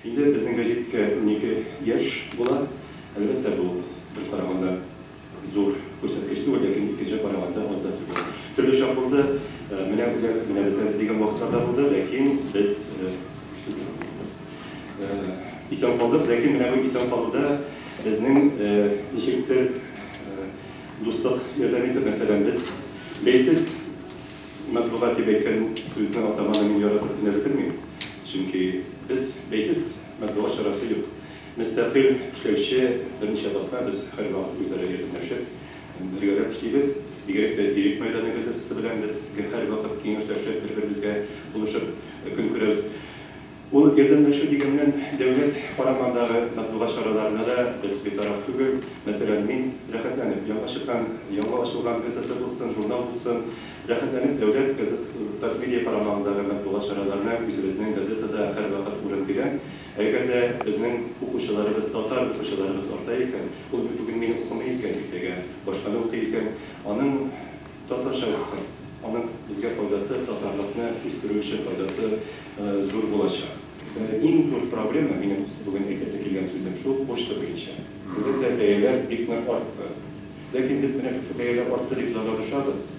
Инде безнең гәҗиткә 12 яшь була. Әлбәттә, бу бер караганда зур күрсәткеч түгел, ләкин икенче караганда аз да түгел. Төрле чак булды, менә үләбез, менә бетәбез дигән вакытлар да булды, ләкин без исән калдык. Ләкин менә бу исән калуда безнең ничектер дуслык ярдәм итте. Мәсәлән, без бәйсез матбугат дип әйткән сүзне, атаманы мин яратып кенә бетермим. Чөнки без бәйсез матбугат чарасы юк. Мөстәкыйль эшләүче берничә басма, без һәрвакыт үзара ярдәмләшеп, бергәләп эшлибез. Бигрәк тә Ирек мәйданы газетасы белән без һәрвакыт киңәшләшеп, бер-беребезгә булышып көн күрәбез. Ул ярдәмләшү дигәннән, дәүләт карамагындагы матбугат чараларына да без битараф түгел. Мәсәлән, мин рәхәтләнеп, яңа чыккан, яңа ачылган газета булсын, журнал булсын, рәхәтләнеп дәүләт газет, Татмедиа карамагындагы матбугат чараларына үзебезнең газетада һәрвакыт урын бирәм. Әгәр дә безнең укучыларыбыз, татар укучыларыбыз арта икән, ул бүген мине укымый икән, иртәгә башканы укый икән, аның татарча укысын, аның безгә файдасы, татарлыкны үстерү өчен файдасы зур булачак. Иң зур проблема, минем бүген әйтәсе килгән сүзем шул, почта буенча. Әлбәттә, бәяләр бик нык артты. Ләкин без менә шушы бәяләр артты дип зарланышабыз.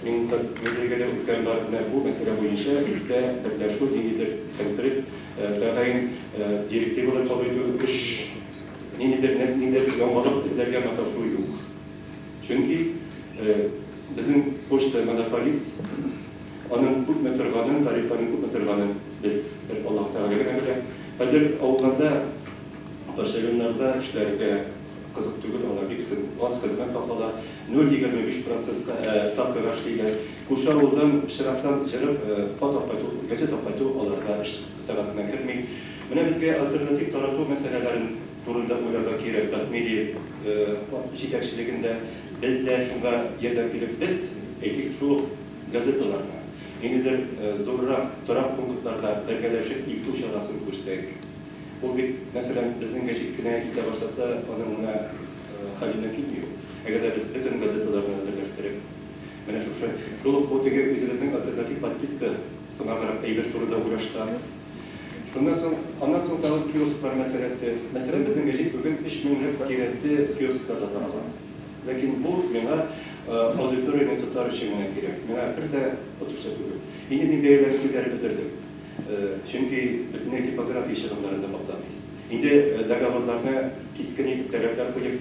Мин Татмедиага дә үткән бар, менә бу мәсьәлә буенча бездә берләшү, ниндидер конкрет тәгаен директивалар кабул итү, эш, ниндидер ниндидер яңалык эзләргә маташу юк. Чөнки безнең почта монополист, аның күпме торганын, тарифларның күпме торганын без бер Аллаһ Тәгалә генә белә. Хәзер авылларда, почтальоннарда эшләргә кызык түгел, алар бик аз хезмәт хакы ала, 0,25 процентка ставкага эшлиләр. Күрше авылдан пычрактан җырып хат алып кайту, газета алып кайту аларга эш сәгатенә керми. Менә безгә альтернатив тарату мәсьәләләрен турында уйларга кирәк. Татмедиа җитәкчелегендә без дә шуңа ярдәм килеп, без, әйтик, шул ук газеталарны ниндидер зуррак торак пунктларга бергәләшеп илтү чарасын күрсәк. Ул бит, мәсәлән, безнең гәҗит кенә илтә башласа, аның менә хәленнән килми ул. Әгәр дә без бөтен газеталарны берләштереп, менә шушы, шул ук бу теге үзебезнең альтернатив подписка сымаграк әйбер турында уйлашсак. Шуннан соң, аннан соң тагын киосклар мәсьәләсе. Мәсәлән, безнең гәҗит бүген 3000 ләп тирәсе киоскларда тарала. Ләкин бу миңа аудиторияне тотар өчен генә кирәк. Миңа бер дә отышлы түгел. Инде мин бәяләрне күтәреп бетердем. Чөнки бөтенләй типография чыгымнарын да капламый. Инде договорларны кискен итеп таләпләр куеп,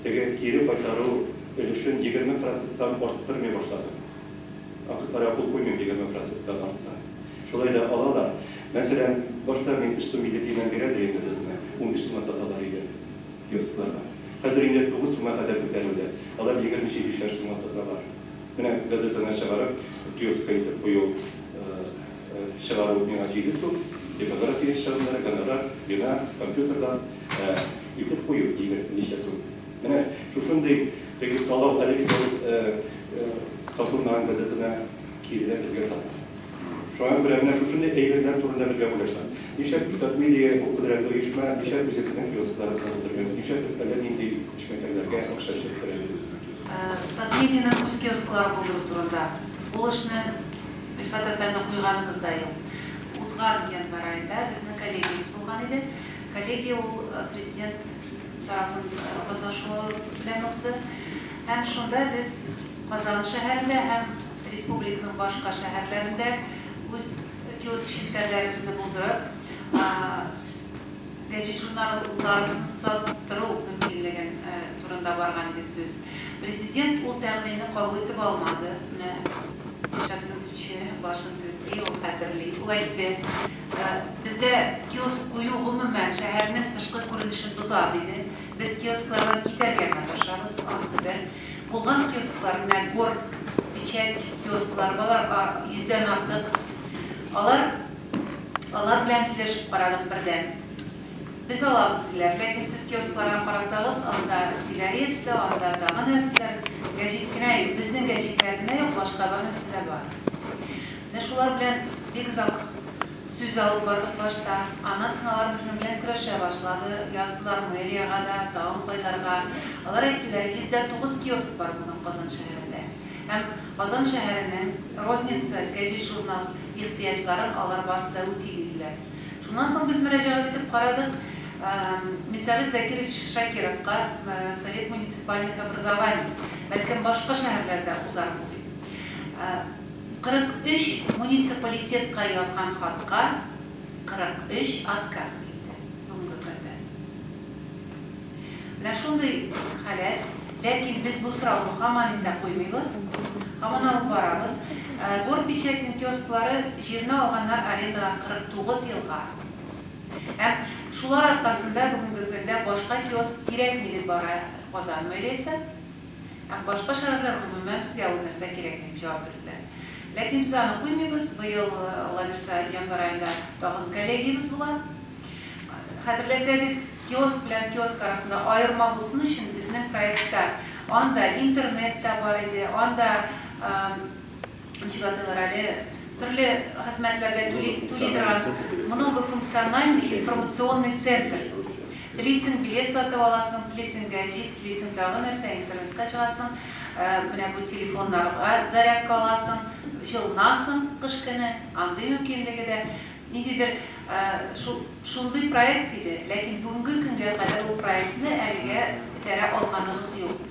теге кире кайтару өлешен 20 проценттан арттырмый башладым. Актларга кул куймыйм 20 проценттан артса. Шулай да алалар. Мәсәлән, башта мин 3 сум 50 тиеннән бирә идем газетаны, 15 сумнан саталар иде киоскларда. Хәзер инде 9 сумга кадәр күтәрелде. Алар 27 сумга саталар. Менә газетаны чыгарып, киоскка илтеп кую, чыгару миңа 7 сум, типография чыгымнары, гонорар, бина, компьютерлар, илтеп кую егерме ничә сум. Менә шушындый теге талау әле бит ул сатылмаган газетаны кире дә безгә сата. Шуңа күрә менә шушындый әйберләр турында бергә уйлашсак. Нишләп Татмедиа ул кодрәтле оешма, нишләп үзебезнең киоскларыбызны булдырмыйбыз, нишләп без әллә нинди эшмәкәрләргә акча эшләттерәбез? Татмедианың үз киосклары булдыру турында. Ул эшне Рифат әфәнде куйганыбыз да юк. Узган январь аенда безнең коллегиябез булган иде. Коллегия ул президент тарафын катнашуы белән узды. Һәм шунда без Казан шәһәрендә һәм республиканың башка шәһәрләрендә үз киоск челтәрләребезне булдырып, гәҗит-журналларыбызны саттыру мөмкинлеген турында барган иде сүз. Президент ул тәкъдимне кабул итеп алмады. Менә Илшат Юнысович башын селкли, ул хәтерли. Ул әйтте, Бездә киоск кую гомумән шәһәрнең тышкы күренешен боза, диде. Без киосклардан китәргә маташабыз, анысы бер. Булган киосклар, менә Гор печать киосклары балар йөздән артык. Алар алар белән сөйләшеп карадык бердән. Без алабыз диләр, ләкин сез киоскларга карасагыз, анда сигарета, анда тагы нәрсәләр, гәҗит кенә юк. Безнең гәҗитләр генә юк, башка бар нәрсә дә бар. Менә шулар белән бик озак сүз алып бардык башта. Аннан соң алар безнең белән көрәшә башлады. Яздылар мэриягә дә, тагын кайларга. Алар әйттеләр, 109 киоск бар бүген Казан шәһәрендә. Һәм Казан шәһәренең розница, гәҗит-журнал ихтыяҗларын алар барысы да үти, диделәр. Шуннан соң без мөрәҗәгать итеп карадык Минсәгыйть Закирович Шакировка, Совет муниципальных образований, бәлкем башка шәһәрләрдә узар бу дип. 43 муниципалитетка язган хатка 43 отказ килде бүгенге көндә. Менә шундый халәт. Ләкин без бу сорауны һаман исә куймыйбыз, һаман алып барабыз. Горпечатьнең киосклары җирне алганнар арендага 49 елга. Һәм шулар аркасында бүгенге көндә башка киоск кирәкми дип бара Казан мэриясе. Һәм башка шәһәрләр гомумән безгә ул нәрсә кирәкми дип җавап бирделәр. Ләкин без аны куймыйбыз. Быел, Алла бирса, январь аенда тагын коллегиябез була. Хәтерләсәгез, киоск белән киоск арасында аерма булсын өчен безнең проектта анда интернет та бар иде, анда ничек атыйлар әле, төрле хезмәтләргә түли, түли торган многофункциональный информационный центр. Телисең билет сатып аласың, телисең гәҗит, телисең тагы нәрсә, интернетка чыгасың, менә бу телефоннарга зарядка аласың, җылынасың кыш көне, андый мөмкинлеге дә. Ниндидер шул шундый проект иде, ләкин бүгенге көнгә кадәр ул проектны әлегә этәрә алганыбыз юк.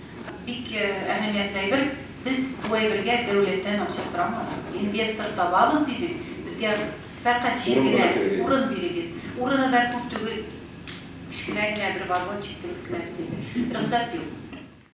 Бик әһәмиятле әйбер, без бу әйбергә дәүләттән акча сорамадык. Инвестор табабыз дидек, безгә фәкать җир генә, урын бирегез. Урыны да күп түгел, кечкенә генә бер вагончик кебек кенә бит инде. Рөхсәт юк.